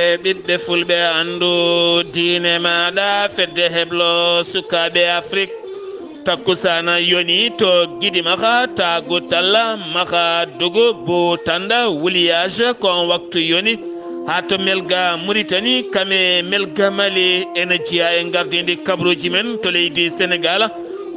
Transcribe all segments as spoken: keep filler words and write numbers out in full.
E ɓiɓɓe fulɓe, anndu diine maaɗa, fedde heblo sukaaɓe Afrik. Takkusaana yoni to Gidi Maxa, Taagu Talla, Maxa Dogo, Bo Tanda, Wuliyaaji, ko on waktu yoni. Haa to Melga Muritani, kame Melga Mali, ene jeyaa e ngardiindi kabaruuji men to leydi Senegaal.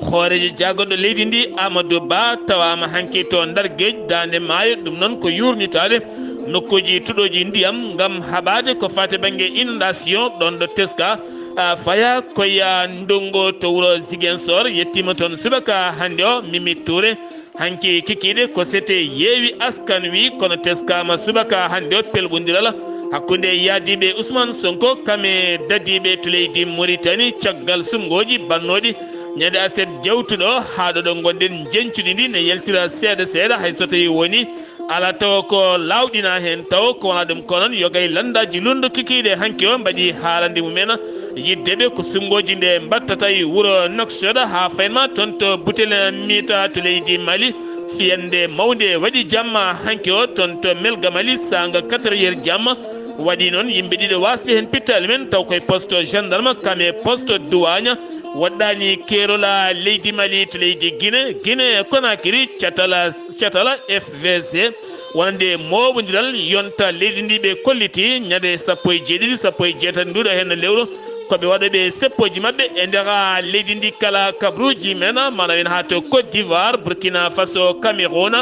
Hooreejo jaagorɗo leydi ndi, Amadou Ba, tawaama hanki to Ndar Geej, daande maayo, ɗum noon ko yuurnitaade nokkuuji tuɗooji ndiyam ngam haɓaade ko faati bannge inondation ɗoon ɗo teska, a, faya koya ndonngo to wuro Ziguinchor. Yettiima toon subaka hannde o, Mimi Touré. Hanki kikiiɗe ko sete yeewi askan wi, kono teskaama subaka hannde o pelɓondiral hakkunde yaadiiɓe Ousmane Sonko kame dadiiɓe to leydi Mauritanie caggal sumngooji bannooɗi ñande aset jawtuɗo. Haa ɗo ɗo ngonɗen, njeñcudi ndi ne yaltira seeɗa seeɗa, hay so tawi woni alaa tawa ko laawɗina heen taw ko wonaa ɗum. Ko noon, yogay lanndaaji luulndo kikiiɗe hanki o mbaɗi haalande mumen yidde ɓe ko sumngooji nde mbattata e wuro Nouakchott haa faynma toon to Butel Mita to leydi Mali. Fiyannde mawnde waɗi jamma hanki o toon to Melga Mali, saanga quatre heures jamma. Waɗi noon yimɓe ɗiɗo waasɓe heen pittaali men, taw koye poste gendarme kame poste douane. Woɗɗaani keerol leydi Mali to leydi Guinée, Guinée Conakry, catala, catala F V C. Wonande mooɓondiral yonta leydi ndi ɓe kolliti ñande sappo e jeeɗiɗi, sappo e jeetati nduɗo heen lewru. Ko ɓe waɗooɓe seppooji maɓɓe e nder leydi ndi kala kabaruuji men, maanaam en haa to Côte d'Ivoire, Burkina Faso, Cameroun,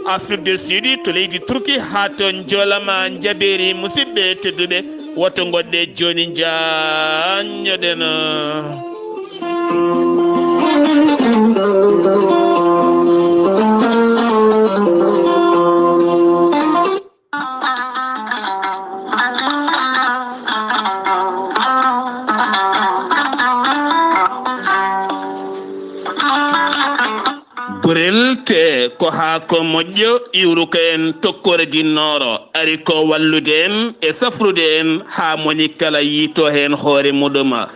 Afrique du Sud, to leydi Turki, haa to Njolama Njabeeri. Musidɓe tedduɓe, woto ngoɗɗe jooni, njaññoɗen. Gorel tee ko haako moƴƴo iwruka en tokkoore dinnooro, ari ko wallude en e safrude en haa moni kala yiito heen hoore muɗum.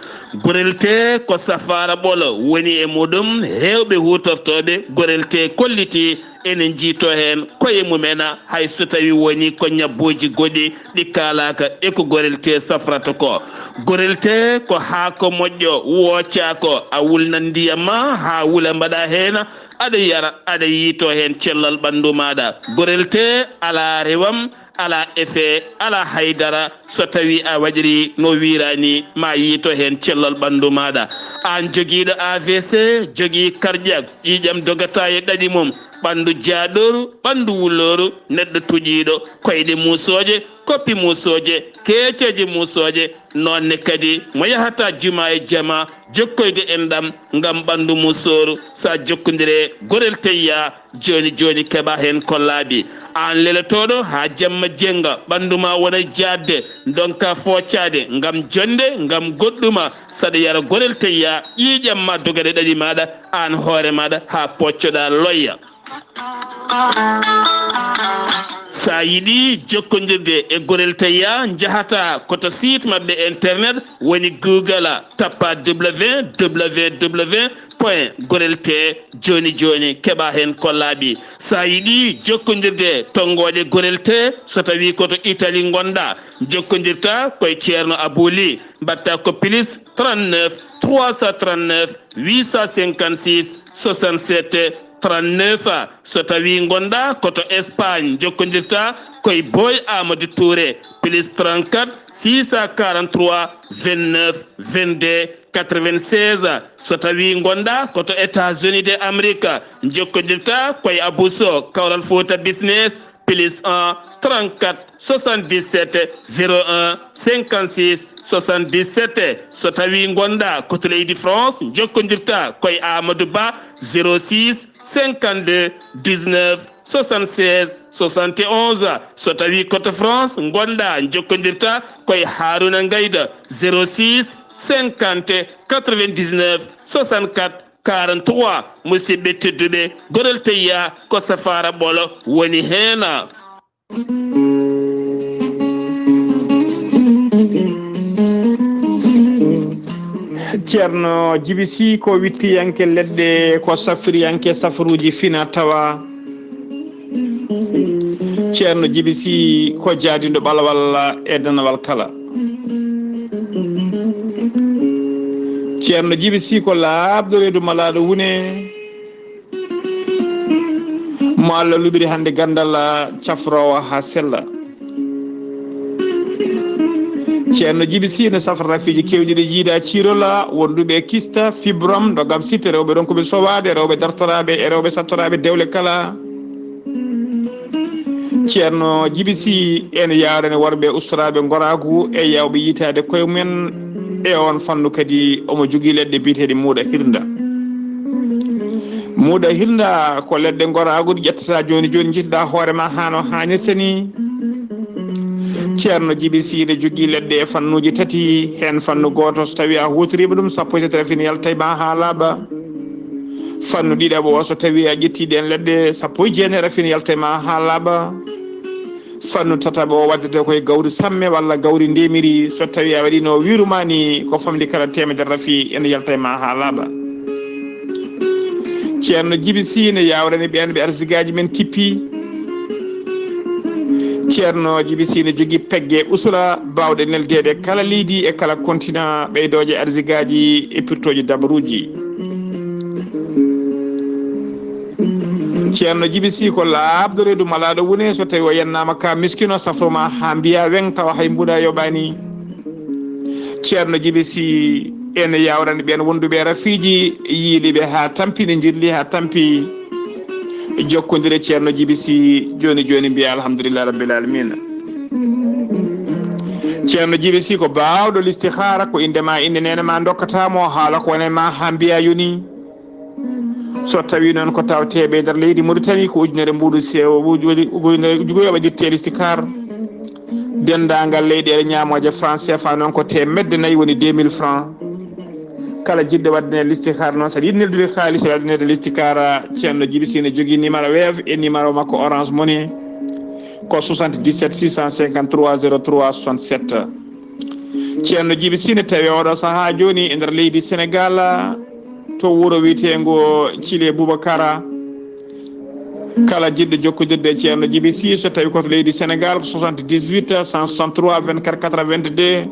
Gorel tee ko safaara ɓolo woni e muɗum, heewɓe huutortooɓe gorel tee kolliti ene njiito heen koye mumen, hay so tawi woni ko ñabbuuji goɗɗi ɗi kaalaaka e ko gorel tee safrata ko. Gorel tee ko haako moƴƴo, woocaako, a wulnan ndiyam ma haa wula, mbaɗa heen, aɗa yara, aɗa yiito heen cellal ɓanndu maaɗa. Gorel tee alaa rewam, alaa effet, alaa haydara. So tawi a waɗiri no wiiraani, ma yiito heen cellal ɓanndu maaɗa. Aan jogiiɗo A V C, jogii cardiaque, ƴiiƴam dogata e ɗaɗi mum, ɓanndu jaaɗooru, ɓanndu wulooru, neɗɗo tuƴiiɗo, koyɗe muusooje, koppi muusooje, keeceeje muusooje, noon ne kadi mo yahata juma e jama jokkoyde enɗam ngam ɓanndu muusooru. Sa jokkondire Gorel Teyya, jooni jooni keɓa heen ko laaɓi. Aan lelotooɗo haa jamma jennga, ɓanndu ma wona jaatde, ndonka foocaade ngam jonnde, ngam goɗɗuma, saɗa yara Gorel Teyya, ƴiiƴam ma doga ɗe ɗaɗi maaɗa, aan hoore maaɗa haa poccoɗa loyya. Sa yiɗi jokkondirde e Gorel Teyya, njahata ko to site maɓɓe internet woni Google, tappa W W W point gorel tee jooni jooni, keɓa heen ko laaɓi. Sa yiɗi jokkondirde tonngooɗe Gorel Tee, so tawi ko to Italie ngonɗa, jokkondirta koye Ceerno Abou Ly, mbaɗta ko plus trente-neuf trois cent trente-neuf huit cent cinquante-six soixante-sept trente-neuf. So tawi ngonɗa ko to Espagne, jokkondirta koye Boy Amadou Touré, plus trente-quatre six cent quarante-trois vingt-neuf vingt-deux quatre-vingt-seize. So tawi ngonɗa ko to États-Unis de Amérique, jokkondirta koye Abou Sow, Kawral Fouta Business, plus un trente-quatre soixante-dix-sept zéro un cinquante-six soixante-dix-sept. So tawi ngonɗa ko to leydi France, jokkondirta koye Amadou Ba, zéro six cinquante-deux dix-neuf soixante-seize soixante et onze. So tawi ko to France ngonɗa, jokkondirta koye Haruna Ngayda, zéro six cinquante quatre-vingt-dix-neuf soixante-quatre quarante-trois. Musidɓe tedduɓe, Gorel Teyya ko safaara ɓolo woni heen. Ceerno Jibi Sy ko wittiyanke leɗɗe, ko safriyanke safruuji fina tawa. Ceerno Jibi Sy ko jaadindo ɓalawal e danawal kala. Ceerno Jibi Sii ko laaɓɗo reedu malaaɗo wune, mo Allah luɓiri hannde ganndal cafroowo haa sella. Ceerno Jibi Sii ne safra rafiiji keewɗi ɗi jiida ciirola, wonduɓe kista, fibrom, ndogam sitte, rewɓe ronkuɓe sowaade, rewɓe dartoraaɓe e rewɓe sattoraaɓe dewle kala. Ceerno Jibi Sii ene yaarani worɓe ustoraaɓe ngoraagu e yawɓe yitaade koye mumen. E oon fannu kadi omo jogii leɗɗe biyeteeɗe muuɗa hirnda. Muuɗa hirnda ko leɗɗe ngoraagu ɗe ƴettata jooni jooni, njittoɗaa hoore ma haa no haanirta ni. Ceerno Jibi Sii ne jogii leɗɗe e fannuuji tati, heen fannu gooto so tawii a huutoriima ɗum, sappo e tati rafin yalta e ma haa laaɓa. Fannu ɗiɗaɓo o, so tawii a ƴettii ɗeen leɗɗe, sappo e jeenayi rafin yalta e ma haa laaɓa. Fannu tataɓo o waddete koye gawri samme walla gawri ndemiri, so tawii a waɗiino wiiru ma ni, ko famɗi kala teemedere rafi ene yalta e ma haa laaɓa. Ceerno Jibi Sii ne yaawrani ɓeen ɓe arsigaaji men kippi. Ceerno Jibi Sii ne jogii pegge usula baawɗe neldeede kala leydi e kala kontina, ɓeydooje arsigaaji e pirtooji dabaruuji. Ceerno Jibi Sii ko laaɓɗo reedu malaaɗo wune, so tawii o yennaama ka miskino, safro ma haa mbiya weŋ tawa hay mbuuɗa yoɓaani. Ceerno Jibi Sii ene yaawrani ɓeen wonduɓe rafiiji, yiili ɓe haa tampi, ne njirli haa tampi. Jokkondire Ceerno Jibi Sii jooni jooni, mbiya alhamdulillahi rabbil alamina. Ceerno Jibi Sii ko baawɗo listihaara, ko innde ma, innde neene ma ndokkata mo, haala ko wone ma haa mbiya yoni. So tawii noon ko tawteeɓe e nder leydi Mauritanie, ko ujunere mbuuɗu sewo, ujunere ujugoyo waɗirte listikaar. Denndaangal leyɗeele ñaamooje franc C F A noon ko teemedde nayi, woni deux mille francs. Kala jiɗɗo waɗde listikaar noon, so aɗa yiɗi neldude kaalis, aɗa waɗde listikaar, Ceerno Jibi Sii ne jogii numéro Wave e numéro makko Orange Money, ko soixante-dix-sept six cent cinquante-trois zéro trois soixante-sept. Ceerno Jibi Sii ne tawi oɗo sahaa jooni e nder leydi Senegal, to wuro wiyeteengo Thillé Boubacara. Kala jiɗɗo jokkondirde e Ceerno Jibi Sii, so tawi ko to leydi Senegal, ko soixante-dix-huit cent soixante-trois vingt-quatre quatre-vingt-deux.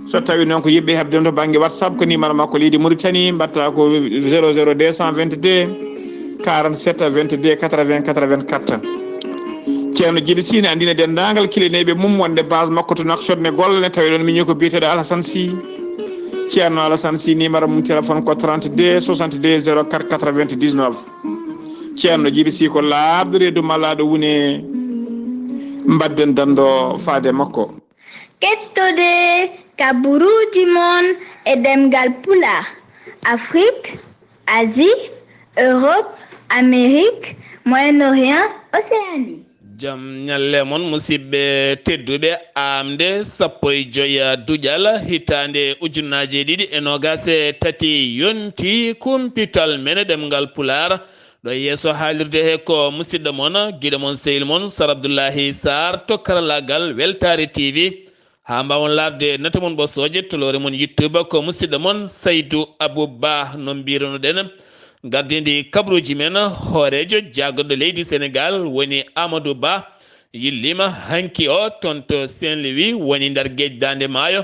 So tawi noon ko yiɗɓe heɓde mo to bannge WhatsApp, ko numéro makko leydi Mauritanie, mbaɗta ko zéro zéro deux cent vingt-deux quarante-sept vingt-deux quatre-vingts quatre-vingt-quatre. Ceerno Jibi Sii ne anndina denndaangal kilineeɓe mum wonde base makko to Nouakchott ne golla, ne tawi ɗoon miñi ko biyeteeɗo Alassane Sy. Ceerno Alassane Sy, numéro mum téléphone ko trente-deux soixante-deux zéro quatre quatre-vingt-dix-neuf. Ceerno Jibi Sii ko laaɓɗo reedu malaaɗo wune, mbaɗden danndo faade makko. Kettode kaburuuji mon e ɗemngal Pulaar, Afrique, Asie, Europe, Amérique, Moyen-Orient, Océanie. Jam ñalle mon, musidɓe tedduɓe. Aamde sappo e joy duƴal hitaande ujunnaje ɗiɗi e noogas e tati yonti kumpital men e ɗemngal Pulaar. Ɗo yeeso haalirde he ko musidɗo mon, giɗo mon, sehil mon, Sar Abdullahi Sarr to karallaagal Weltaare T V. Haa mbaawon laarde nate mon ɓosooje, toloore mon YouTube, ko musidɗo mon Saydu Abou Ba, no mbirunoɗen. Gardiiɗo kabaruuji men, hooreejo jaagorɗo leydi Senegal woni Amadou Ba, yilliima hanki o toon to Saint-Louis, woni nder geej daande maayo.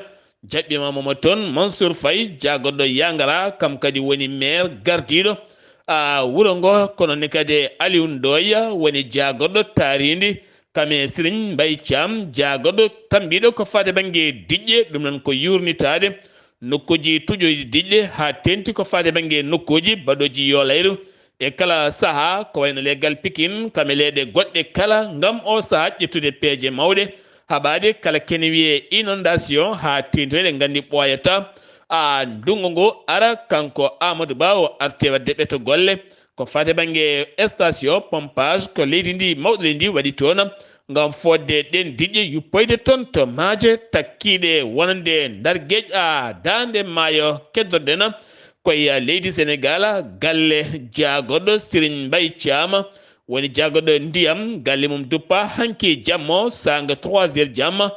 Jaɓɓiima mo toon Mansour Faye, jaagorɗo Yangara, kam kadi woni maire gardiiɗo, a, wuro ngo. Kono ne kadi Aliou Ndoye woni jaagorɗo taariindi, kam e Serigne Mbaye Thiam, jaagorɗo tambiiɗo ko faati bannge diƴƴe, ɗum noon ko yuurnitaade nokkuuji tuƴooji diƴƴe, haa teeŋti ko faati bannge nokkuuji baɗooji yoolayru e kala sahaa, ko wayno leggal Pikin, kam e leyɗe goɗɗe kala, ngam o sahaa ƴettude peeje mawɗe, haɓaade kala kene wiyee inondation, haa teeŋti eɗen nganndi ɓooyata, a, ndunngu ngu ara, kanko Amadou Ba o arti waɗde ɓeto golle. Ko faati bannge station pompage, ko leydi ndi mawɗo ndi waɗi toon ngam fodde ɗeen diƴƴe yuppoyde toon to maaje takkiiɗe wonande nder geej, a, daande maayo keddorɗen. Koye leydi Senegal, galle jaagorɗo Serigne Mbaye Thiam woni jaagorɗo ndiyam, galle mum duppa hanki jamma o, saanga trois heures jamma.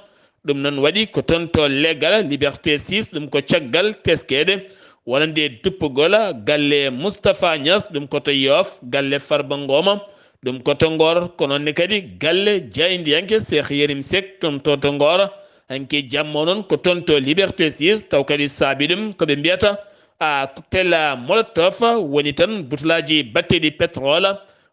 Ɗum noon waɗi ko toon to leggal Liberté six, ɗum ko caggal teskeede wonande duppugol galle Moustapha Niass, ɗum ko to Yoff, galle Farba Ngoma, ɗum ko to Ngor, ko noon ne kadi galle jaayndiyanke Cheikh Yérim Seck, ɗum to, to Ngor. Hanki jamma o noon ko toon to Liberté six, taw kadi saabi ɗum ko ɓe mbiyata A cocktail molotov woni tan butulaaji batteeɗi pétrole,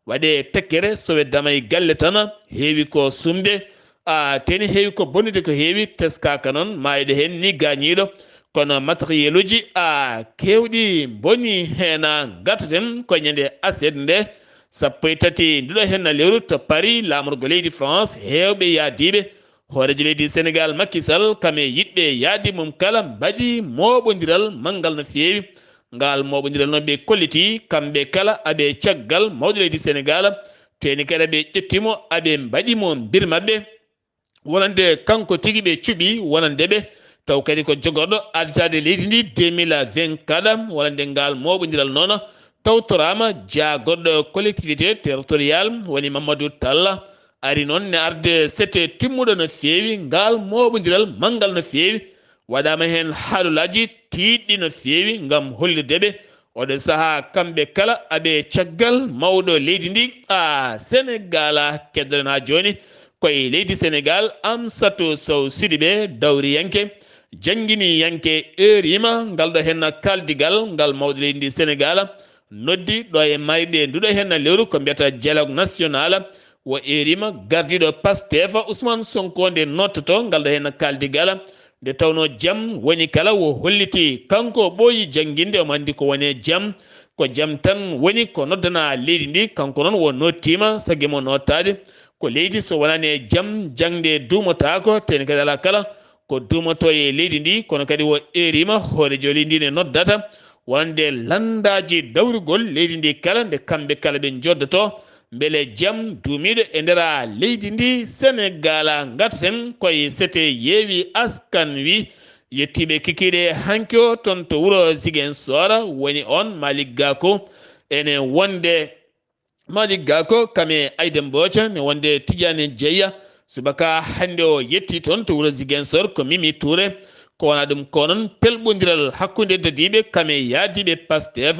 waɗe tekkere, sowe dama e galle tan, heewi ko sumde. A teni heewi ko bonnude, ko heewi teskaaka noon, maayde heen ni gaañiiɗo. Kono matériel uji a keewɗi mboni heen, a gataten ko ñande aset nde, sappo e tati nduɗo heen lewru to Paris, laamorgo leydi France, heewɓe yaadiiɓe hooreejo leydi Senegal Macky Sall, kam e yiɗɓe yaadi mum kala, mbaɗi mooɓondiral manngal no feewi. Ngal mooɓondiral noon ɓe kolliti, kamɓe kala aɓe caggal mawɗo leydi Senegal, teni kadi ɓe ƴettimo, aɓe mbaɗi mo mbir maɓɓe, wonande kanko tigi ɓe cuɓi wonande ɓe, taw kadi ko jogorɗo additaade leydi ndi deux mille vingt-quatre. Wonande ngal mooɓondiral noon tawtoraama jaagorɗo collectivité territorial, woni Mamadou Talla, ari noon ne arde sete timmuɗo no feewi, ngal mooɓondiral manngal no feewi. Waɗaama heen haalolaaji tiiɗɗi no feewi ngam hollirde ɓe oɗo sahaa kamɓe kala aɓe caggal mawɗo leydi ndi. A Senegal, keddoɗen haa jooni koye leydi Senegal, Amsatou Sow Sidibé, dawriyanke, jannginiyanke, eerima ngal ɗo heen kaaldigal ngal mawɗo leydi ndi Senegal noddi ɗo e mayɓe nduɗo heen lewru ko mbiyata dialogue national. O eerima gardiiɗo Pastef Ousmane Sonko nde nottoto ngal ɗo heen kaaldigal, nde tawnoo jam woni kala. O holliti kanko ɓooyi jannginde, omo anndi ko woni e jam, ko jam tan woni ko noddana leydi ndi. Kanko noon o nottiima, sagi mo nottaade ko leydi so wonaani e jam, jaŋde duumotaako, teni kadi alaa kala ko duumotoo e leydi ndi. Kono kadi o eerima hooreejo leydi ndi ne noddata wonande lanndaaji dawrugol leydi ndi kala, nde kamɓe kala ɓe njoddoto, mbele jam duumiiɗo e nder leydi ndi Senegal. Ngataten koye sete Yewwi Askan Wi, yettiiɓe kikiiɗe hanki o toon to wuro Ziguinchor, woni oon Malick Gakou, ene wonde Malick Gakou, kam e Aïda Mbodj, ne wonde Tidiane Dieye. Subaka hannde o yetti toon to wuro Ziguinchor ko Mimi Touré. Ko wona ɗum ko noon pelɓondiral hakkunde dadiiɓe kam e yaadiiɓe Pastef.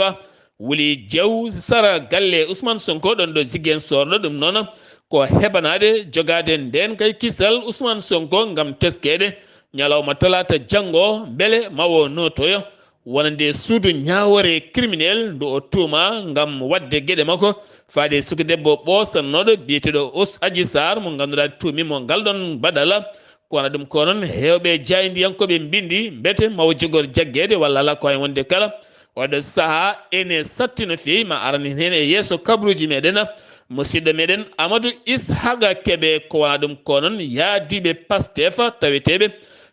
Wuli jew sara galle Ousmane Sonko ɗoon ɗo Ziguinchor ɗo, ɗum noon ko heɓanaade jogaade ndeen kay kisal Ousmane Sonko ngam teskeede ñalawma talaata janngo mbele ma o nootoyo. Wonande suudu ñaawoore criminel ndu o tuuma ngam waɗde geɗe makko faade suka debbo ɓoosannooɗo biyeteeɗo Os Adji Sarr mo ngannduɗaa tuumi mo ngal ɗoon baɗal. Ko wona ɗum ko noon heewɓe jaayndiyankooɓe mbindi mbete ma o jogor jaggeede walla alaa ko hay wonde kala. Oɗo sahaa ene satti no feewi ma arani heen e yeeso kabaruuji meɗen. Musidɗo meɗen Amadou Ishaqa Kebe, ko wona ɗum ko noon yaadiiɓe Pastef taweteeɓe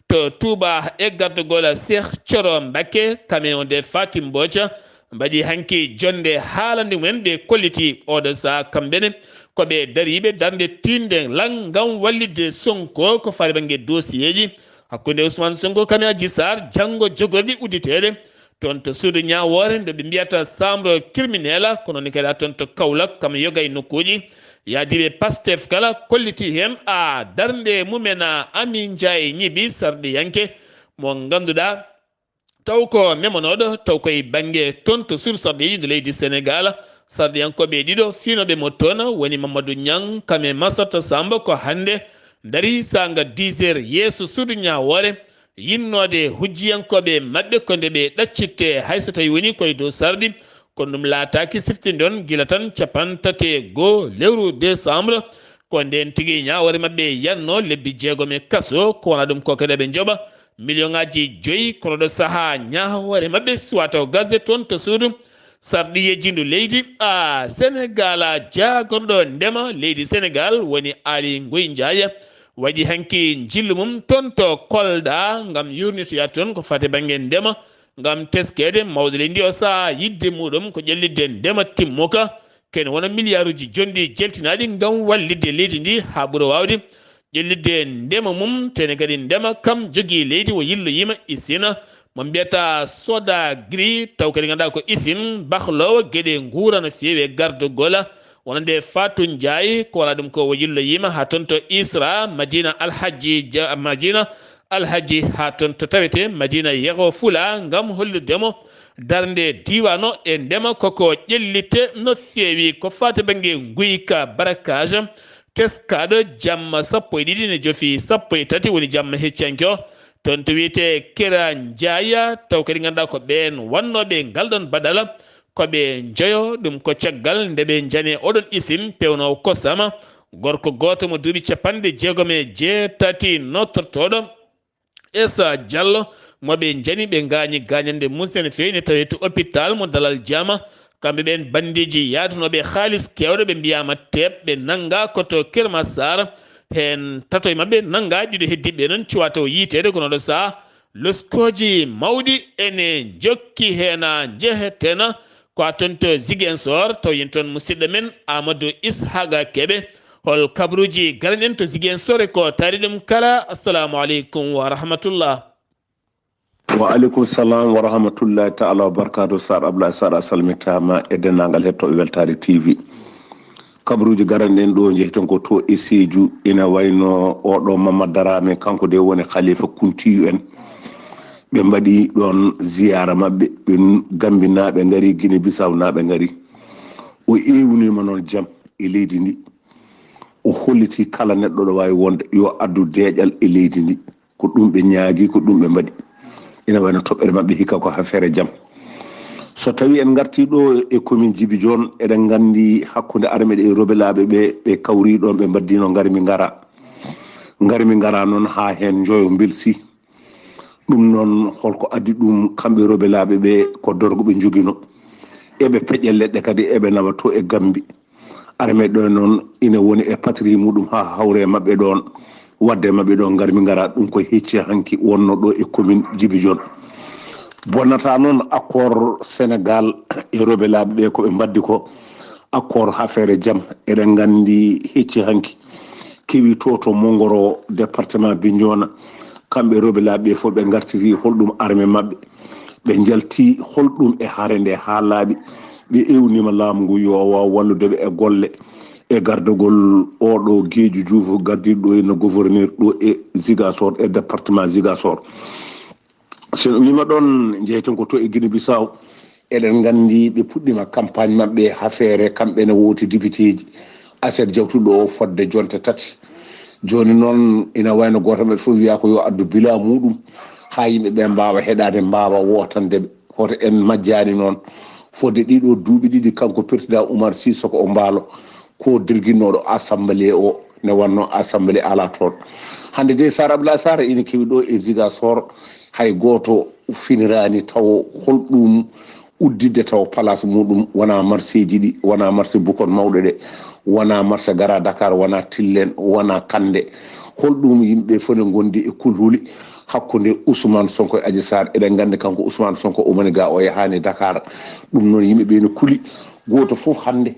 to Touba e gardagol Cheikh Thioro Mbacké, kamɓe wonde Fatim Mbodj, mbaɗi hanki jonnde haalande mumen, ɓe kolliti oɗo sahaa kamɓe ne ko ɓe dariiɓe darnde tiiɗnde lan ngam wallitde Sonko ko faati bannge dossier ji hakkunde Ousmane Sonko kam e Adji Sarr, janngo jogorɗi udditeede toon to suudu ñaawoore nde ɓe mbiyata chambre criminelle, kono ni kadi haa toon to Kaolack kam yoga e nokkuuji. Yaadiiɓe Pastef kala kolliti heen a darnde mumen. Ami Njaay Ñibi, sarɗiyanke mo ngannduɗaa taw ko memonooɗo, taw koye bannge toon to suudu sarɗiiji ndu leydi Senegal. Sarɗiyankooɓe ɗiɗo fiinooɓe mo toon woni Mamadou Niang kam e Massata Samba, ko hannde ndarii saanga dix heures yeeso suudu ñaawoore, yinnoode hujjiyankooɓe maɓɓe ko nde ɓe ɗaccitte hay so tawii wonii koye dow sarɗi. Kono ɗum laataaki, siftinde on gila tan capanɗe tati e goo lewru décembre, ko ndeen tigi ñaawoore maɓɓe yannoo lebbi jeegom e kaso. Ko wona ɗum ko kadi eɓe njoɓa miliyoŋaaji joyi, kono ɗo sahaa ñaawoore maɓɓe suwaa taw gasde toon to suudu sarɗiyeeji ndu leydi. A Senegal, jaagorɗo ndema leydi Senegal woni Aly Ngouille Ndiaye, waɗi hanki njillu mum toon to Kolda ngam yuurnitoyaade toon ko faati bannge ndema, ngam teskeede mawɗo leydi ndi o sahaa yiɗde muɗum ko ƴellitde ndema timmuka, ken wona miliyaaruuji jonɗi jeltinaaɗi ngam wallitde leydi ndi haa ɓura waawde ƴellitde ndema mum. Tene kadi ndema kam jogii leydi o yilloyiima isina mo mbiyata Soda Gri, taw kadi ngannduɗaa ko isin bahloowo geɗe nguura no feewi e gardagol wonande Fatou Ndiaye. Ko wona ɗum ko o yilloyiima haa toon to Isra, Madina Alhaji Ja-, Madina Alhaji haa toon to tawete Madina Yego Fula ngam hollirde mo darnde diiwaan o e ndema koko ƴellite no feewi. Ko faati bannge nguyka barakaja teskaaɗo jamma sappo e ɗiɗi ne jofi sappo e tati woni jamma heccanke o. Toon to wiyetee Kera Njaaya, taw kadi ngannduɗaa ko ɓeen wannooɓe ngal ɗoon badal, ko ɓe njoyo, ɗum ko caggal nde ɓe njani oɗon isin pewnoowo kosama, gorko gooto mo duuɓi capanɗe jeegom e jeetati nootortooɗo Esa Jallo, mo ɓe njani ɓe ngaañi gaañannde muusde no feewi, ne tawee to hôpital mo Dalal Jaama. Kamɓe ɓeen banndiiji yaatunooɓe haalis keewɗo ɓe mbiyaama teeɓ, ɓe nanngaa ko to Kër Massar. Heen tato e maɓɓe nanngaa, ɗiɗo heddiiɓe noon cuwaa taw yiyteede, kono oɗo sahaa loskooji mawɗi ene njokki heena njehetena. Ko a toon to Ziguinchor, taw yen toon musidɗo men Amadou Ishaga Kebe. Hol kabaruuji garanɗen to Ziguinchor e ko taari ɗum kala? Assalamu aleykum wa rahmatullah. Wa aleykum salam wa rahmatullahi taala wa barkatu. Sar Ablaye Sar, a salmitaama e denndaangal hettooɓe Weltaare T V. Kabaruuji garanɗen ɗo, njehten ko to e Seeju, ina wayno oɗo Mamad Darame, kanko de woni khalifa Kuntiyu en. Ɓe mbaɗi ɗoon ziyaara maɓɓe, ɓe Gambinaaɓe ngari, Gine Bisawnaaɓe ngari. O ewnima noon jam e leydi ndi. O holliti kala neɗɗo ɗo waawi wonde yo addu deeƴal e leydi ndi. Ko ɗum ɓe ñaagi, ko ɗum ɓe mbaɗi. Ina wayno toɓɓere maɓɓe hikka ko affaire jam. So tawi en ngarti ɗo e commune Djibidione, eɗen nganndi hakkunde armeeɓe e rebelaaɓe ɓe, ɓe kawri ɗon, ɓe mbaddino ngarmi ngara. Ngarmi ngara noon haa heen njoyo mbelsi. Ɗum noon, holko addi ɗum? Kamɓe rebelaaɓe ɓe, ko dorgo ɓe njogino. Eɓe peƴa leɗɗe kadi, eɓe nawa to e Gambi. Armée ɗo noon ina woni e patrie muɗum haa hawre maɓɓe ɗoon, wadde maɓɓe ɗo ngarmi ngara. Ɗum ko hecci hanki wonno ɗo e commune Djibidione. Bonnata noon accord Sénégal e rebelaaɓe ɓe ko ɓe mbaddi ko, accord affaire jam. Eɗen nganndi hecci hanki kewi to, to Mongoro, département Bignona, kamɓe rebelaaɓe ɓe fof ɓe ngartiri holɗum armée maɓɓe. Ɓe njalti holɗum e hare nde haa laaɓi. Ɓe ewnima laamu ngu yo o waaw wallude ɓe e golle, e gardagol oɗo Geeju Juuf gardiiɗo ɗo henna gouverneur ɗo e Ziguinchor, e département Ziguinchor. So en wiima ɗon, njeyten ko to e Guinée Bissau. Eɗen nganndi ɓe puɗɗima campagne maɓɓe haa feere, kamɓe ne wooti députéji, aset jawtuɗo o fodde jonte tati. Jooni noon, ina wayno gooto maɓɓe fof wiya ko yo addu bilan muɗum, haa yimɓe ɓe mbaawa heɗaade, mbaawa wootande ɓe. Hoto en majjaani noon, fodde ɗiɗo duuɓi ɗiɗi, kanko président Oumar Sy, soko o mbaalo, ko dirginooɗo assemblée o, ne wannoo assemblée alaa toon. Hannde de, Sar Abdoulaye Sarr ina kewi ɗo e Ziguinchor, hay gooto finiraani tawo holɗum udditde tawo place muɗum, wonaa marseeji ɗi, wonaa marse Bukon mawɗo ɗe, wonaa marse Gara Dakar, wonaa Tillen, wonaa Kande. Holɗum yimɓe fof ne ngondi e kulhuli hakkunde Ousmane Sonko e Adji Sarr? Eɗen nganndi kanko Ousmane Sonko o mani ga, o yahaani Dakar. Ɗum noon yimɓe ɓe ne kuli, gooto fof hannde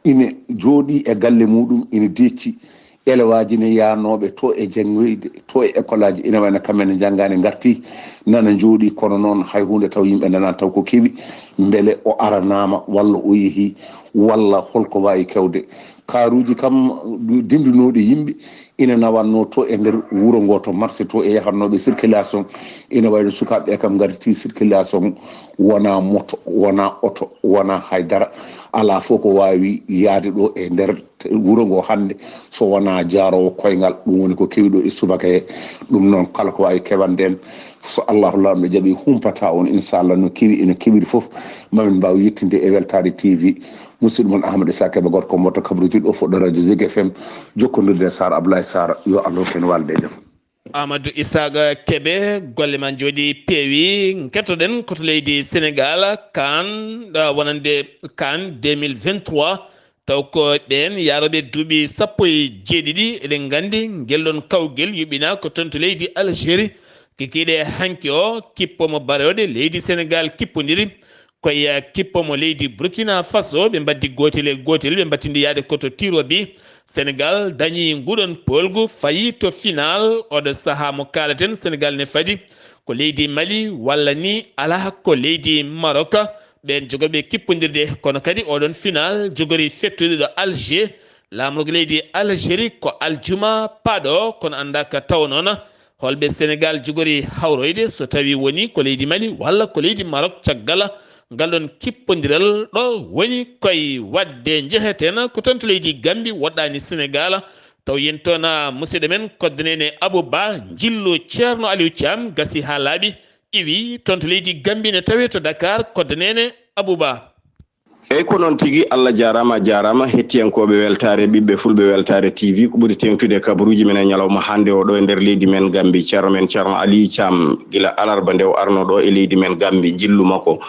ina jooɗii e galle muɗum, ina deecci. Elewaaji ne yahnooɓe to e janngoyde, to e école aji, ina wayno kamɓe ne njanngaani, ngarti, nana njooɗii, kono noon hay huunde taw yimɓe nanaani taw ko kewi, mbele o aranaama walla o yehii, walla holko waawi kewde. Kaaruuji kam, dindunooɗi yimɓe, ina nawatnoo to e nder wuro ngo, to marché to, e yahatnooɓe circulation, ina wayno sukaaɓe ɓe kam ngarti circulation, wonaa moto, wonaa oto, wonaa hay dara, alaa fof ko waawi yahde ɗo e nder wuro ngo hannde, so wonaa jaaroowo koyngal. Ɗum woni ko kewi ɗo e subaka he. Ɗum noon, kala ko waawi kewande en, so Allahu Laamɗo jaɓii, humpata on, inchallah, no kewi e no kewiri fof, mamin mbaaw yettinde e Weltaare T V. Musidɗo mon Ahmad Issa Kebe, gorko mboto kabritiiɗo o fuɗɗo radio Zik F M, jokkondirde e Sar Abdoulaye Sarr. Yo Allah hokku en walde e jam. Amadou Isaaga Kebe, golle ma njooɗi peewi. Kettoɗen ko to leydi Sénégal, kan, ah, wonande kan deux mille vingt-trois, taw ko ɓeen yaarooɓe duuɓi sappo e jeeɗiɗi. Eɗen nganndi ngel ɗon kawgel yuɓɓinaa ko toon to leydi Algérie. Kikiiɗe hanki o, kippo mo barooɗe leydi Sénégal kippondiri, ko e kippo mo leydi Burkina Faso, ɓe mbaddi gootel e gootel, ɓe mbattindi yahde ko to tir au but. Sénégal dañi nguɗon poolgu, fayi to final. Oɗo sahaa mo kaalaten, Sénégal ne fadi ko leydi Mali, walla ni alaa, ko leydi Maroc. Ɓeen jogorɓe kippondirde, kono kadi oɗon final jogori fettude ɗo Alger. Laamorgo leydi Algérie ko aljuma paaɗo, kono anndaa ka taw noon holɓe Sénégal jogori hawroyde, so tawii woni ko leydi Mali walla ko leydi Maroc, caggal ngal ɗon kippondiral ɗo woni koye waɗde. Njeheten ko toon to leydi Gambi, woɗɗaani Sénégal, Taw yen toon, ah, musidɗo men Koddanene Abou Ba, njillu Ceerno Aliou Thiam, gasi haa laaɓi, iwi toon to leydi Gambie, ne tawee to Dakar. Koddanene Abou Ba. Eyyi, ko noon tigi, Allah jaaraama, a jaaraama. Hettiyankooɓe weltaare, ɓiɓɓe fulɓe weltaare T V, ko ɓuri teeŋtude e kabaruuji men e ñalawma hannde o ɗo e nder leydi men Gambie. Ceerno men Ceerno Aliou Thiam, gila alarba nde o arno ɗo e leydi men Gambie, njillu makko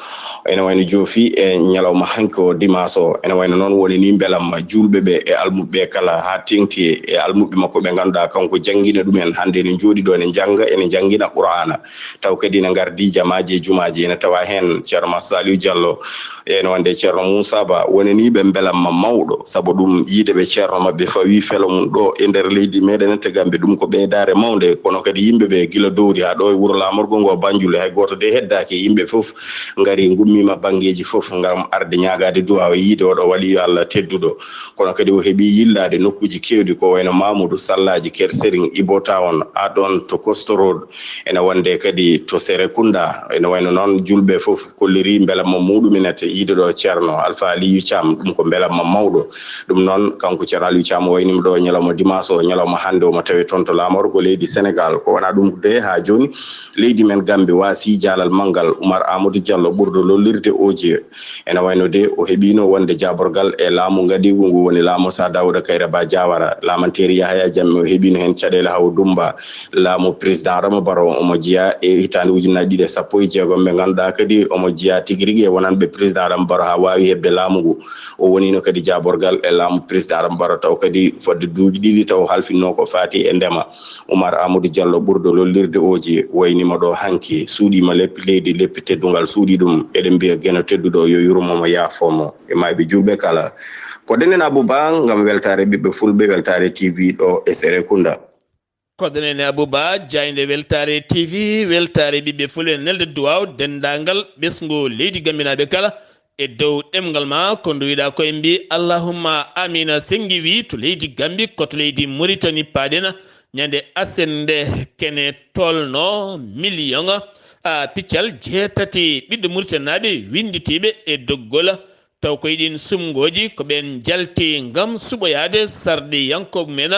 ene wayno joofi e ñalawma hanki o, dimanche o. Ene wayno noon woni ni mbelamma juulɓe ɓe e almuɓe ɓe kala, haa teeŋti e almuɓe makko ɓe ngannduɗaa kanko janngina ɗumen. Hannde ene njooɗi ɗo, ene njannga, ene njanngina Qur'aana. Taw kadi ene ngardi jamaaji e jumaaji, ene tawa heen Ceerno Massa Aliou Diallo, ene wonde Ceerno Moussa Ba, woni ni ɓe mbelamma mawɗo, sabu ɗum yiide ɓe Ceerno maɓɓe fawi felo mum ɗo e nder leydi meɗen te Gambie, ɗum ko ɓeydaare mawnde. Kono kadi yimɓe ɓe gila dowri haa ɗo e wuro laamorgo ngo Banjul, hay gooto de heddaaki, yimɓe fof ngari, ngummiima banngeeji fof ngam arde ñaagaade duwaaw e yiide oɗo waliyo Allah tedduɗo. Kono kadi o heɓi yillaade nokkuuji keewɗi, ko wayno Mamoudou Sallaji, Ker Serigne, Ibo Town, haa ɗoon to Coste Road, ene wonde kadi to Serekunda. Ene wayno noon juulɓe fof kolliri mbelamma muɗumen e yiide ɗo Ceerno Alpha Aliou Thiam, ɗum ko mbelamma mawɗo. Ɗum noon, kanko Ceerno Aliou Thiam o waynima ɗo ñalawma dimanche o, ñalawma hannde o, mo tawi toon to laamorgo leydi Sénégal. Ko wona ɗum de haa jooni, leydi men Gambie waasi jaalal manngal, Oumar Amadou Diallo ɓurɗo lollirde Oji. Ene wayno de o heɓino wonde jaaborgal e laamu ngadiigu ngu, woni laamu Sir Dawda Kairaba Jawara. Laamanteeri Yahaya Jammeh o heɓino heen caɗeele Haw Dumba. Laamu président Adama Barrow omo jeyaa e hitaande ujunnaji ɗiɗi e sappo e jeegom, ɓe ngannduɗaa kadi omo jeyaa tigi rigi e wonanɓe président Adama Barrow haa waawi heɓde laamu ngu. O wonino kadi jaaborgal e laamu président Adama Barrow, taw kadi fodde duuɓi ɗiɗi taw halfinno ko faati e ndema. Oumar Amadou Diallo ɓurɗo lollirde Oji waynima ɗo hanki, suuɗima leppi leydi, leppi teddungal suuɗi ɗum. Eɗen mbiya Geno tedduɗo yo yurmo mo, yaafo mo e mayɓe juulɓe kala. Ko ɗenen Abou Ba ngam weltaare ɓiɓɓe fulɓe, weltaare T V ɗo e Serekunda. Ko ɗenen Abou Ba, jaaynde weltaare T V, weltaare ɓiɓɓe fulɓe, nelde duwaaw denndaangal ɓesngu leydi Gambinaaɓe kala e dow ɗemngal ma, ko nduwiɗaa koye mbi allahumma amina. Senngi wi to leydi Gambi, ko to leydi Muritani paaɗen ñande asende kene tolno miliyoŋ, a, piccal jeetati ɓiɗɗo Muritaninaaɓe winnditiiɓe e doggol. Taw koye ɗin sumngooji ko ɓeen njalti ngam suɓoyaade sarɗiyankooɓe men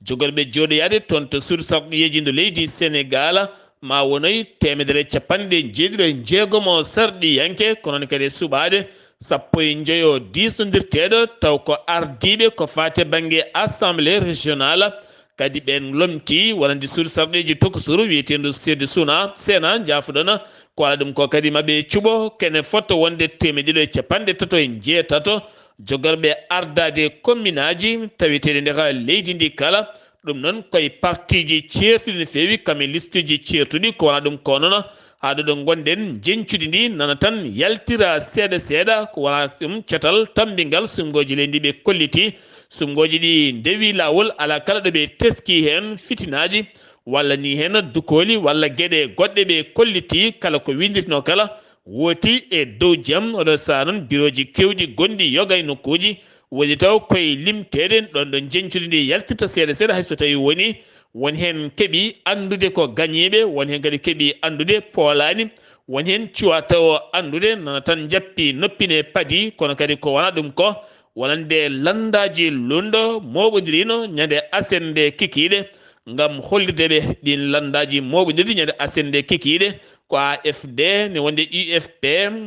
jogorɓe jooɗoyaade toon to suudu sarɗiyeeji ndu leydi Senegaal, ma wonoy teemedere e capanɗe jeeɗiɗo e jeegom o sarɗiyanke, ko noon kadi e suɓaade sappo e njoyo diisnondirteeɗo, taw ko ardiiɓe ko faati e bannge Assemblée régionale. Kadi ɓeen lomti wonande suudu sarɗiyeeji tokosuru wiyeteendu Sedi Suna, Sena, njaafoɗon, ko alaa ɗum ko kadi maɓe cuɓo kene fotto wonde teemedde ɗiɗo e capanɗe tato e njeetato jogorɓe ardaade komminaaji taweteeɗi nder leydi ndi kala. Ɗum noon koye partiiji ceertuɗi no feewi, kam e listuuji ceertuɗi, ko wona ɗum ko noon haa ɗo ɗo ngonɗen, njeñcudi ndi nana tan yaltira seeɗa seeɗa, ko wona ɗum catal tammbingal sumngooji leydi ndi ɓe kolliti. Sumngooji ɗi ndewi laawol, alaa kala ɗo ɓe teski heen fitinaaji, walla ni heen dukooli, walla geɗe goɗɗe ɓe kolliti, kala ko winnditnoo kala, wooti e dow jam. Oɗo sahaa noon, birooji keewɗi gonɗi yoga e nokkuuji, woni taw koye limteede ɗoon ɗo njeñcudi ndi yaltirta seeɗa seeɗa, hay so tawii woni, won heen keɓi anndude ko gañiiɓe, won heen kadi keɓi anndude poolaani, won heen cuwaa taw anndude, nana tan njappi noppi ne padi, kono kadi ko wona ɗum ko wonande lanndaaji lunndo mooɓondiriino ñande aset nde kikiiɗe, ngam hollirde ɓe ɗiin lanndaaji mooɓondirɗi ñande aset nde kikiiɗe, ko A F D, ne wonde U F P,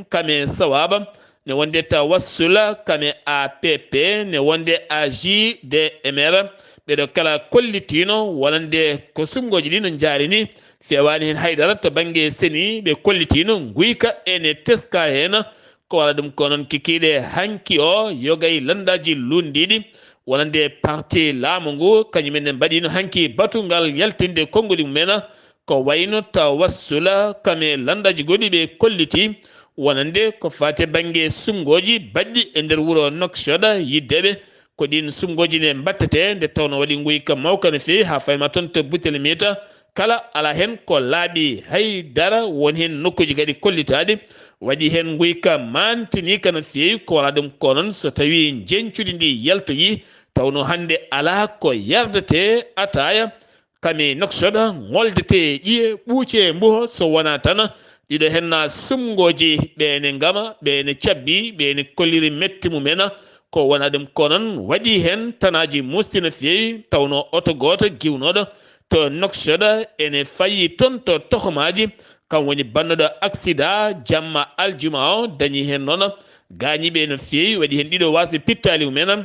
kame Sawaba, ne wonde Tawassula, kame A P P, ne wonde A J D M R. Ɓeɗo kala kollitiino wonande ko sumngooji ɗi no njaari ni, fewaani heen haydara to bannge seni, ɓe kollitiino nguyka ene teska heen. Ko wala ɗum ko noon kikiiɗe hanki o, yoga e lanndaaji lunndiiɗi, wonande parti laamu ngu, kañum en mbaɗiino hanki batu ngal yaltinde konnguli mumen, ko wayno Tawassula, kame lanndaaji goɗɗi ɓe kolliti, wonande ko faati e bannge sumngooji baɗɗi e nder wuro Nouakchott, yiddeɓe ko ɗiin sumngooji ne mbattete, nde tawno waɗi nguyka mawka no feewi, haa fayma toon to Butel Miita, kala alaa heen ko laaɓi hay dara, won heen nokkuuji kadi kollitaaɗi, waɗi heen nguyka maantiniika no feewi. Ko wala ɗum ko noon, so tawii njeñcudi ndi yaltoyii, tawno hannde alaa ko yardetee ataaya, kame Nouakchott, ŋoldetee ƴiye, ɓuucee mbuho, so wonaa tan ɗiɗo heen na sumngooji, ɓe ene ngama, ɓe ene cabbi, ɓe ene kolliri metti mumen, Ko wona ɗum ko noon waɗi heen tanaaji musɗi no feewi, tawnoo oto gooto giwnooɗo to Nouakchott ene fayi toon to Tohmaaji, kam woni bannooɗo aksidaa jamma aljuma o, dañi heen noon gaañiiɓe no feewi, waɗi heen ɗiɗo waasɓe pittaali mumen.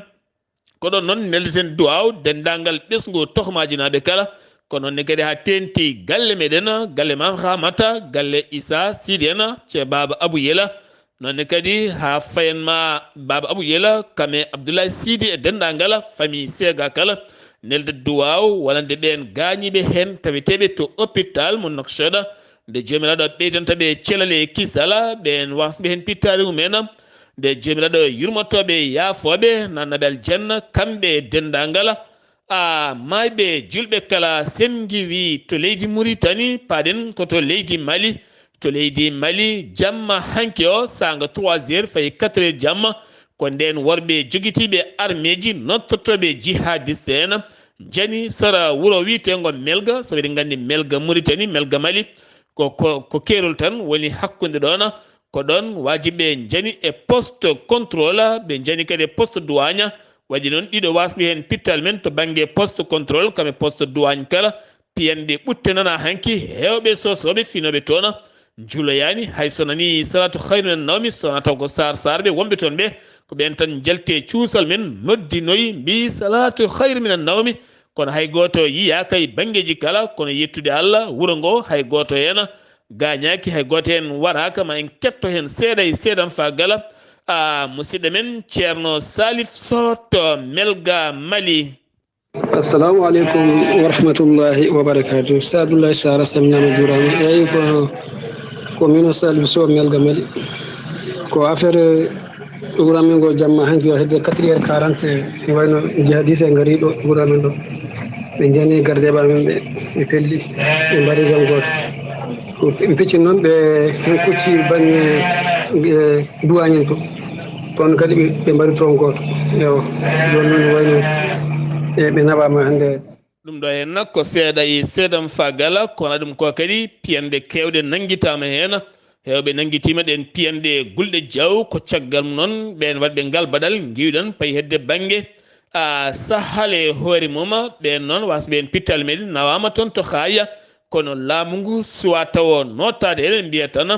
Ko ɗoon noon neldeten duwaaw denndaangal ɓesngu Tohmaajinaaɓe kala, ko noon ne kadi haa teeŋti galle meɗen, galle Maam Haamata, galle Issa Siidi en, ce Baaba Abou Yela, noon ne kadi haa fayan ma Baaba Abou Yela, kam e Abdoulaye Siidi e denndaangal famille Sega kala, nelda duwaaw wonande ɓeen gaañiiɓe heen taweteeɓe to hôpital mo Nouakchott, nde Joomiraaɗo ɓeydanta ɓe celal e kisal, ɓeen waasɓe heen pittaali mumen, nde Joomiraaɗo yurmotooɓe yaafooɓe, naatnaaɓe aljanna, kamɓe e denndaangal, a, maayɓe juulɓe kala, sen ngiwii to leydi Muritani, paaɗen ko to leydi Mali. To leydi Mali, jamma hanki o, saanga trois heures fayi quatre heures jamma, ko ndeen worɓe jogitiiɓe armeeji, nottotooɓe jihadiste en, njani sara wuro wiyeteengo Melga, sabu eɗen nganndi Melga Muritani, Melga Mali, ko, ko, ko keerol tan woni hakkunde ɗoon. Ko ɗoon waajiɓe njani e poste contrôle, ɓe njani kadi e poste douane. Waɗi noon ɗiɗo waasɓe heen pittaali men to bannge poste contrôle, kam e poste douane kala. Piyanɗe ɓutte nana hanki, heewɓe sosooɓe finooɓe toon njuloyaani, hay so nanii salaatu khayru minan nawmi, so wonaa taw ko Saar Saarɓe wonɓe toon ɓe, ko ɓeen tan njalti e cuusal men, noddinoyi, mbii salaatu khayru minan nawmi, kono hay gooto yiyaaka e banngeeji kala, kono yettude Allah, wuro ngo hay gooto heen gaañaaki, hay gooto heen waraaka, ma en ketto heen seeɗa e seedanfaagal, a, musidɗo men Ceerno Salif Soh to Melga Mali. Assalamu aleykum wa rahmatullahi wa barakatuh. Sa Abdoulaye Sara salminaama, juuraama. Eeyi, ko, ko min o Salif Sow Melga Mali. Ko affaire, ɗuguram men ngo jamma hanki o hedde quatre heures quarante, e wayno jihadiste en ngari ɗo, ɗuguram men ɗo. Ɓe njani gardeeɓe amen ɓe, ɓe pelli, ɓe mbaɗi jam gooto. Ɓe pecci noon, ɓe hen kucci baŋŋe, e, duwaañen to. Toon kadi ɓe, ɓe mbaɗi toon gooto. Ewa, jooni noon wayno, e, ɓe naɓaama hannde. Ɗum ɗo heen ko seeɗa e seedam fagala, kono ɗum ko kadi piyanɗe keewɗe nanngitaama heen. Heewɓe nanngitiima ɗeen piyanɗe e gulɗe jaw, ko caggal mum noon ɓeen waɗɓe ngal baɗal ngiwɗon payi hedde bannge, a, sahal e hoore mum. Ɓeen noon wasɓe heen pittaali meɗen nawaama toon to Haaya, kono laamu ngu suwaa tawo nootaade. Eɗen mbiya tan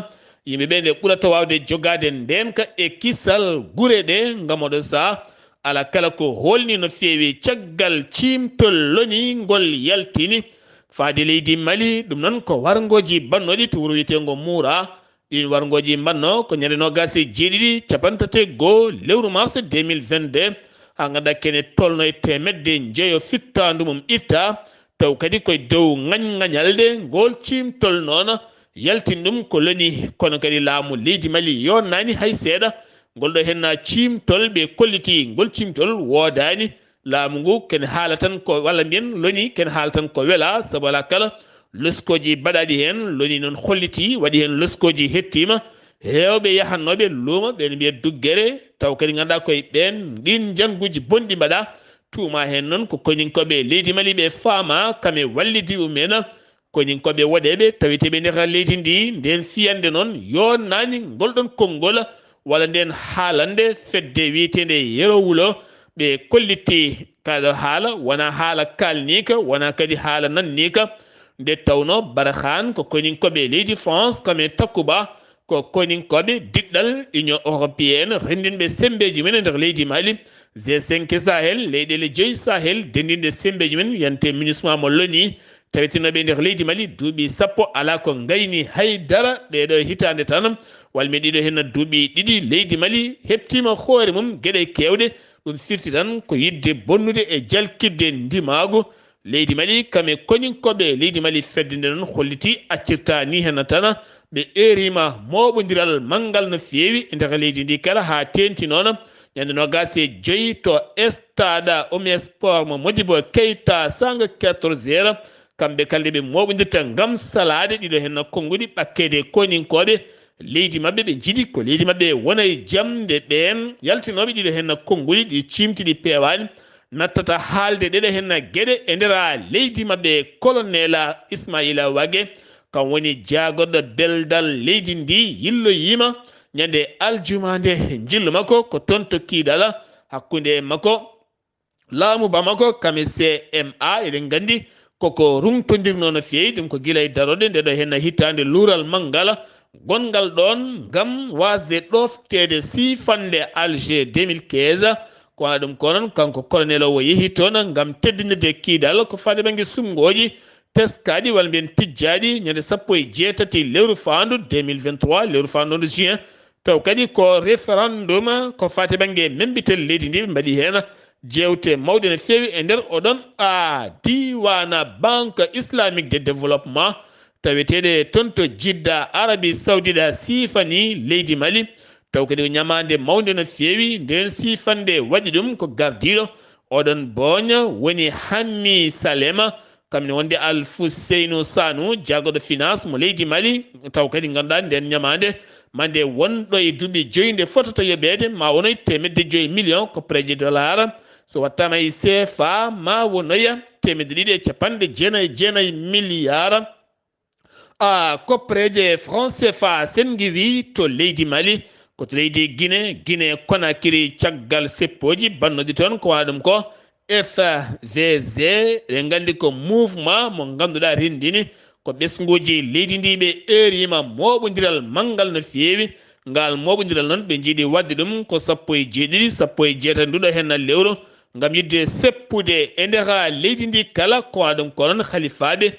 yimɓe ɓe nde ɓurata waawde jogaade ndeenka e kisal gure ɗe ngam oɗo sahaa. Alaa kala ko hoolnii no feewi caggal ciimtol loni ngol yaltini faade leydi Mali, ɗum noon ko warngooji bannooɗi to wuro wiyeteengo Muura. Ɗiin warngooji mbaɗnoo ko ñande noogaas e jeeɗiɗi, cappanɗe tati e goo lewru mars deux mille vingt-deux, haa ngannduɗaa kene tolno e teemedde njeyo fittaandu mum itta, taw kadi koye dow ŋañŋañalde ngol ciimtol noon yaltini ɗum ko loni, kono kadi laamu leydi Mali yonnaani hay seeɗa. Ngol ɗo heen ciimtol ɓe kolliti, ngol ciimtol woodaani. Laamu ngu kene haala tan ko, walla mbiyen loni kene haala tan ko wela, sabu alaa kala loskooji baɗaaɗi heen, loni noon holliti, waɗi heen loskooji hettiima. Heewɓe yahannooɓe luumo, ɓeen mbiya duggere, taw kadi ngannduɗaa koye ɓeen ɗiin njannguuji bonɗi mbaɗaa. Tuuma heen noon ko koninkooɓe leydi Mali ɓe faama, kam e wallidiiɓe mumen, koninkooɓe woɗeeɓe taweteeɓe nder leydi ndi. Ndeen fiyannde noon yonnaani ngol ɗoon konngol, walla ndeen haalannde fedde wiyeteende Yero Wulo, ɓe kollitti kaɗo haala, wonaa haala kaalniika, wonaa kadi haala nanniika. Nde tawnoo Barkhane ko koninkooɓe leydi France, kam e Takuba ko koninkooɓe diɗɗal Union Européenne, renndinɓe semmbeeji men e nder leydi Mali, G cinq Sahel, leyɗeele joyi Sahel, denndinɗe semmbeeji men, wiyantee MINUSMA mo loni, tawetinooɓe e nder leydi Mali, duuɓi sappo alaa ko ngayni hay dara ɗee ɗo hitaande tan, walla mi ɗiɗo heen duuɓi ɗiɗi, leydi Mali heɓtiima hoore mum geɗe keewɗe. Ɗum firti tan ko yiɗde bonnude e jalkitde ndimaagu leydi Mali, kam e koninkooɓe leydi Mali. Fedde nde noon holliti accirta ni heen tan, ɓe eeriima mooɓondiral manngal no feewi e nder leydi ndi kala, haa teeŋti noon ñande noogaas e joyi to stade Omnisport mo Modibo Keita, saanga quatorze heures. Kamɓe kala ɓe mooɓondirta ngam salaade ɗiɗo heen konnguɗi ɓakkeede koninkooɓe. Leydi maɓɓe ɓe njiɗi ko leydi maɓɓe wona e jam, nde ɓeen yaltinooɓe ɗiɗo heen konnguɗi ɗi ciimti ɗi peewaani nattata haalde ɗeɗo heen geɗe e nder leydi maɓɓe. Colonel Ismaila Wage, kam woni jaagorɗo beldal leydi ndi, yilloyiima ñande aljuma nde njillu makko ko toon to Kiidala, hakkunde makko laamu Bamako kam e C M A, eɗen nganndi koko rungtondirnoo no feewi. Ɗum ko gila e darode nde ɗo henna hitaande luural manngal gonngal ɗoon ngam waasde ɗoofteede siifannde Alger deux mille quinze. Ko wona ɗum ko noon, kanko colonel o, o yehi toon ngam teddinirde kiidal ko faade bannge suɓngooji teskaaɗi, walla mbiyen tijjaaɗi, ñande sappo e jeetati lewru faandu deux mille vingt-trois, lewru faandu ndu juin. Taw kadi ko référendum ko faati bannge membital leydi ndi, ɓe mbaɗi heen jeewte mawɗe no feewi e nder oɗon a diiwaana Banque Islamique de Développement, taweteeɗe toon to Jidda, Arabie Saoudite, siifani leydi Mali. Taw kadi ko ñamaande mawnde no feewi. Ndeen siifannde waɗi ɗum ko gardiiɗo oɗon booña woni Hammi Salema, kam ne wonde Alfuseynu Sanu, jagorɗo finance mo leydi Mali. Taw kadi ngannduɗaa ndeen ñamaande ma nde wonɗo e duuɓi joyi nde fotata yoɓeede ma wonoy teemedde joyi million koppareeje dollar. So wattaama e C F A ma wonoya teemedde ɗiɗi e capanɗe jeenayi e jeenayi milliard. A koppareeje franc C F A senngi wi to leydi Mali, ko to leydi Guinée, Guinée Conakry, caggal seppooji bannooɗi toon, ko wona ɗum ko F V Z, eɗen nganndi ko mouvement mo ngannduɗaa renndini ko ɓesnguuji leydi ndi ɓe eeriima mooɓondiral manngal no feewi. Ngal mooɓondiral noon ɓe njiɗi waɗde ɗum ko sappo e jeeɗiɗi, sappo e jeetati nduɗo henna lewru, ngam yiɗde seppude e nder leydi ndi kala, ko wona ɗum ko noon halifaaɓe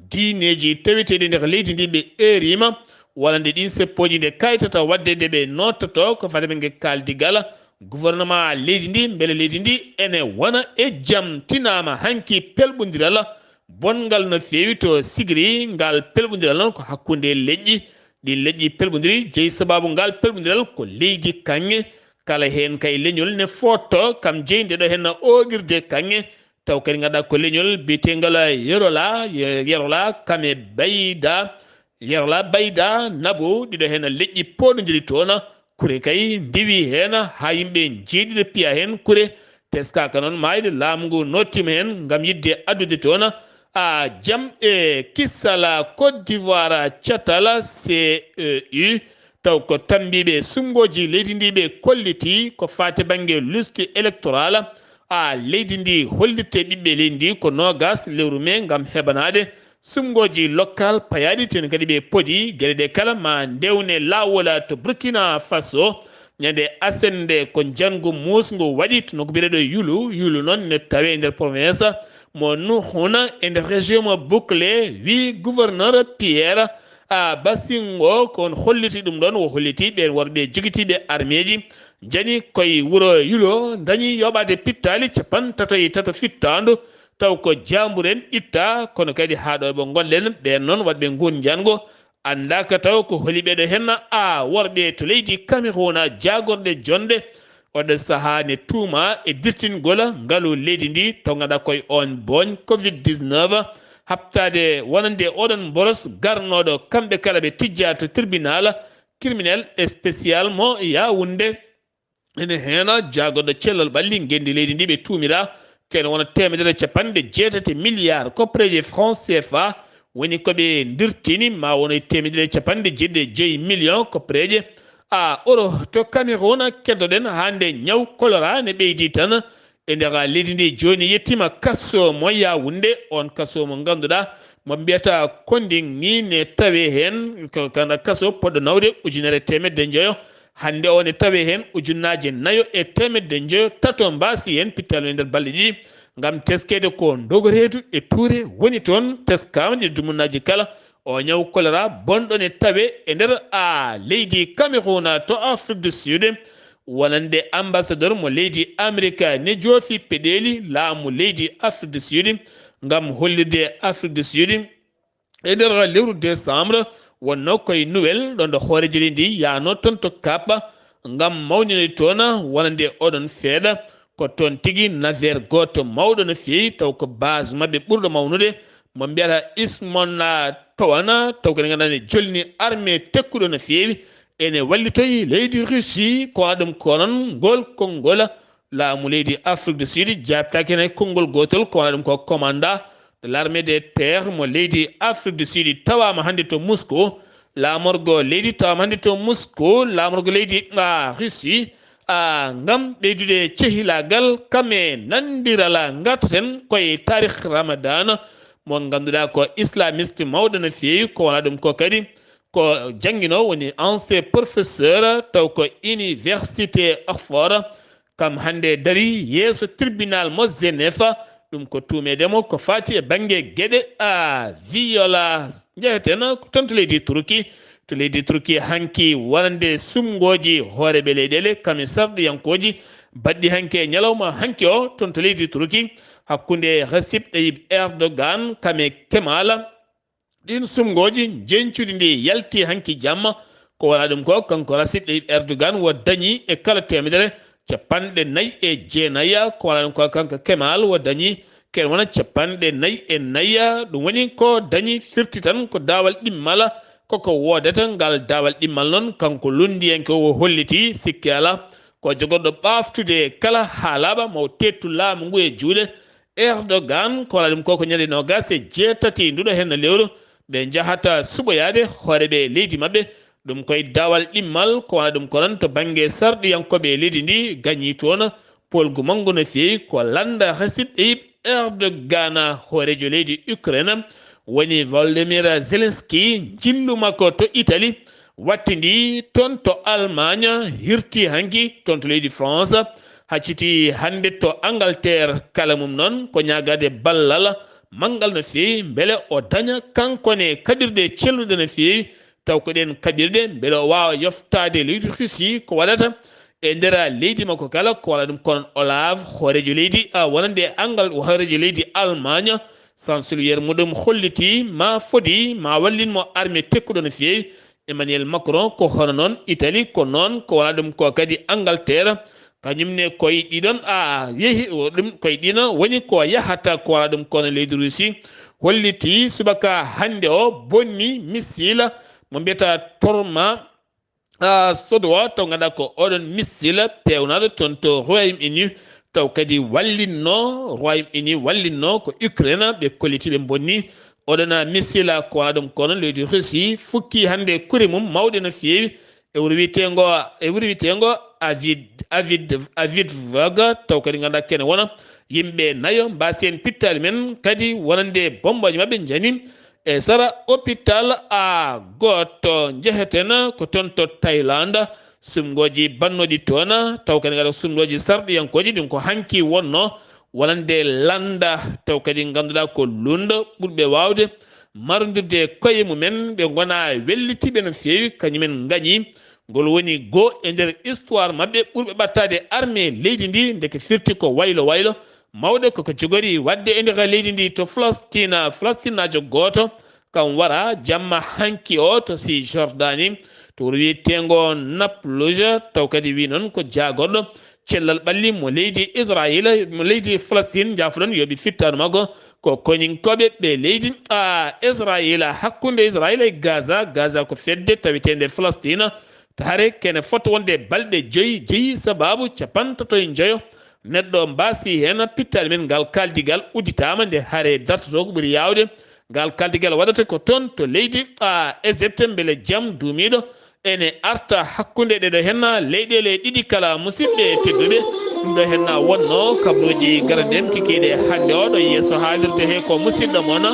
diineeji taweteeɗi nder leydi ndi ɓe eeriima, walla nde ɗiin seppooji nde kaytata waɗde nde ɓe noottoto ko faade ɓe nge kaaldigal gouvernement leydi ndi, mbele leydi ndi ene wona e jam, tinaama hanki pelɓondiral bonngal no feewi to Sigiri. Ngal pelɓondiral noon ko hakkunde leƴƴi, ɗiin leƴƴi pelɓondiri, jeyi sabaabu ngal pelɓondiral ko leydi kaŋŋe, kala heen kay leñol ne fotto kam jeyi nde ɗo henna ooɓirde kaŋŋe. Taw kadi ngannduɗaa ko leñol biyeteengal Yerola, Ye-, Yerola, Kame Bayda, Yerola Bayda, Nabo, ɗiɗo heen leƴƴi pooɗondiri toon. Kure kay ndiwi heen haa yimɓe njeeɗiɗo piya heen kure. Teskaaka noon maayde, laamu ngu nottiima heen ngam yiɗde addude toon a jam e kisal Côte d'Ivoire catal C E U. Taw ko tammbiiɓe suɓngooji leydi ndi ɓe kolliti ko faati bannge liste électorale a leydi ndi, hollitte ɓiɓɓe leydi ndi ko noogas lewru mee ngam heɓanaade suɓngooji local payaaɗi, teni kadi ɓe podi geɗe ɗe kala ma ndewne laawol to Burkina Faso. Ñande aset nde ko njanngu muusngu waɗi to nokku biyeteeɗo Yulu. Yulu noon ne tawee e nder province mo Nuhuna e nder région mo Boucle, wi gouverneur Pierre a Basingo. Ko on holliti ɗum ɗoon, o holliti ɓeen worɓe jogitiiɓe armeeji njani koye wuro Yulo, ndañi yoɓaade pittaali capanɗe tato e tato fittaandu, taw ko jaamburen itta, kono kadi haa ɗo ɓe ngonɗen ɓeen noon waɗɓe nguun njanngo anndaaka taw ko holi ɓeɗo henna a worɓe to leydi Cameroun, jaagorɗe jonde oɗo sahaa ne tuuma e dirtingol ngalu leydi ndi, to ngannduɗaa koye on booñ covid dix-neuf, haɓtaade wonande oɗon mboros garnooɗo kamɓe kala ɓe tijjaa to tribunal criminel spécial mo Yaoundé. Ene heen jaagorɗo cellal ɓalli ngenndi leydi ndi ɓe tuumira, ko ene wona teemedere capanɗe jeetati milliard koppareeje franc C F A woni ko ɓe ndirtini, ma won e teemedere capanɗe jeeɗiɗi e joyi million koppareeje a euro. To Cameroun, keddoɗen hannde ñaw choléra ne ɓeydi tan e nder leydi ndi. Jooni yettiima kaso mo Yaoundé, on kaso mo ngannduɗaa mo mbiyata Konding ni ne tawe heen ko kana kaso poɗɗo nawde ujunere teemedde njoyo. Hannde o ne tawe heen ujunnaaje nayo e teemedde njoyo tato mbaasi heen pittaali e nder balɗe ɗiɗi ngam teskeede ko ndogoreedu e tuure woni toon. Teskaama ɗi dumunnaaji kala. O ñaw kolera bonɗo ne tawe e nder a leydi Cameroun to Afrique du Sud. Wonande ambassadeur mo leydi Amerika ne joofi peɗeeli laamu leydi Afrique du Sud ngam hollirde Afrique du Sud e nder lewru décembre, wonno koye Noël, ɗo nde hooreejo leydi ndi yaano toon to Kaaba ngam mawninoyde toon wonande oɗon feeɗa. Ko toon tigi navire gooto mawɗo no feewi, taw ko base maɓɓe ɓurɗo mawnude, mo mbiyata Ismona Towana, taw ko nde ngannduɗaa ne jolni armée tekkuɗo no feewi, ene wallitoyi leydi Russie. Ko waɗa ɗum ko noon ngol konngol laamu leydi Afrique du Sud jaabtaaki heen hay konngol gootol, ko wona ɗum ko commandant de l'armée de terre mo leydi Afrique du Sud tawaama hannde to Moscou. Laamorgo leydi tawaama hannde to Moscou, laamorgo leydi, a, Russie, a ngam ɓeydude cehilaagal kam e nandirala ngartaten koye taarih Ramadaan mo ngannduɗaa ko islamiste mawɗo no feewi, ko wona ɗum ko kadi ko jannginoowo, woni ancien professeur taw ko université Oxford. Kam hannde darii yeeso tribunal mo Genève, ɗum ko tuumeede mo ko faati e bannge geɗe a viola. Njeheten ko toon to leydi Turki. To leydi Turki hanki wonande sumngooji hooreeɓe leyɗeele kam e sarɗiyankooji baɗɗi hanki e ñalawma hanki o toon to leydi Turki hakkunde Recep Tayyip Erdogan kam e Kemal. Ɗiin sumngooji njeñcudi ndi yalti hanki jamma. Ko wona ɗum ko kanko Recep Tayyip Erdogan wo dañi e kala teemedere capanɗe nayi e jeenayi. Ko wona ɗum ko kanko Kemal wo dañi kene wona capanɗe nayi e nayi. Ɗum woni ko dañi firti tan ko daawal ɗimmal koko woodata. Ngal daawal ɗimmal noon kanko lunndiyanke o wo holliti sikke alaa ko jogorɗo ɓaaftude kala haalaaɓe mo teettu laamu ngu e juuɗe Erdogan. Ko wona ɗum ko ko ñande noogas e jeetati nduɗo heen lewru ɓe njahata suɓoyaade hooreeɓe leydi maɓɓe. Ɗum koye daawal ɗimmal ko wona ɗum ko noon to bannge sarɗiyankooɓe leydi ndi gañi toon poolgu manngu no feewi ko lannda Recep Tayyip Erdogan. Hooreejo leydi Ukraine woni Volodymyr Zelensky njillu makko to Italie wattindi toon to Allemagne hirti hanki toon to leydi France, hacciti hannde to Angleterre. Kala mum noon ko ñaagaade ballal manngal no feewi mbele o daña kanko ne kaɓirɗe celluɗe no feewi taw ko ɗeen kaɓirɗe mbele o waawa yoftaade leydi Russie ko waɗata e nder leydi makko kala. Ko wona ɗum kono Olaf hooreejo leydi a wonande Angal hooreejo leydi Allemagne, chancelier muɗum holliti ma fodi ma wallin mo armée tekkuɗo no feewi Emmanuel Macron. Ko hono noon Italie ko noon ko wona ɗum ko kadi Angleterre. Kañum ne koye ɗiɗon a yehi ɗum koye ɗiɗon woni ko yahata ko wona ɗum kono leydi Russie holliti subaka hannde o bonni missile mo mbiyata torma a sodowa taw ngannduɗaa ko oɗon missile peewnaɗo toon to Royaume Uni taw kadi wallinno Royaume Uni wallinno ko Ukraine ɓe kolliti ɓe bonni oɗon missile ko wona ɗum kono leydi Russie fukki hannde kure mum mawɗe no feewi e wuro wiyeteengo e wuro wiyeteengo Avid Avid Avid Vaga taw kadi ngannduɗaa kene wona yimɓe nayo mbaasi heen pittaali men kadi wonande bombaji maɓɓe njani e sara hôpital a gooto njeheten ko toon to Thaïlande sumngooji bannooɗi toon taw kadi ngannduɗaa sumngooji sarɗiyankooji ɗum ko hanki wonno wonande lannda taw kadi ngannduɗaa ko lunnda ɓurɓe waawde marondirde e koye mumen ɓe ngona wellitiiɓe no feewi kañumen ngañi ngol woni goo e nder histoire maɓɓe ɓurɓe ɓattaade armée leydi ndi ndeke firti ko waylo waylo mawɗo koko jogori waɗde e nder leydi ndi to Falastina Falastinaajo gooto kam wara jamma hanki o to Cisjordanie to wuro wiyeteengo Naplouse taw kadi wi noon ko jaagorɗo cellal ɓalli mo leydi Israila mo leydi Falastin jaafoɗon yooɓi fittaandu makko ko koñinkooɓe ɓe leydi a Israila hakkunde Israila e Gaza Gaza ko fedde taweteende Falastina to hare kene fota wonde balɗe joyi jeyi sababu capantato e njoyo neɗɗo mbaasi heen pittaali men ngal kaldigal udditaama nde hare dartoto ko ɓuri yaawde ngal kaldigal waɗata ko toon to leydi a Égypte mbele jam duumiiɗo ene arta hakkunde ɗeɗo heen leyɗeele ɗiɗi kala musidɓe tedduɓe ɗum ɗo heen wonno kabaruuji garande en kikiiɗe hannde oɗo yeeso haalirde he ko musidɗo mon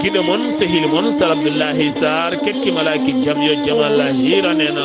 giɗo mon sehil mon Sar Abdoullahi Sar kekki malaaki jam yo jam Allah hiiran en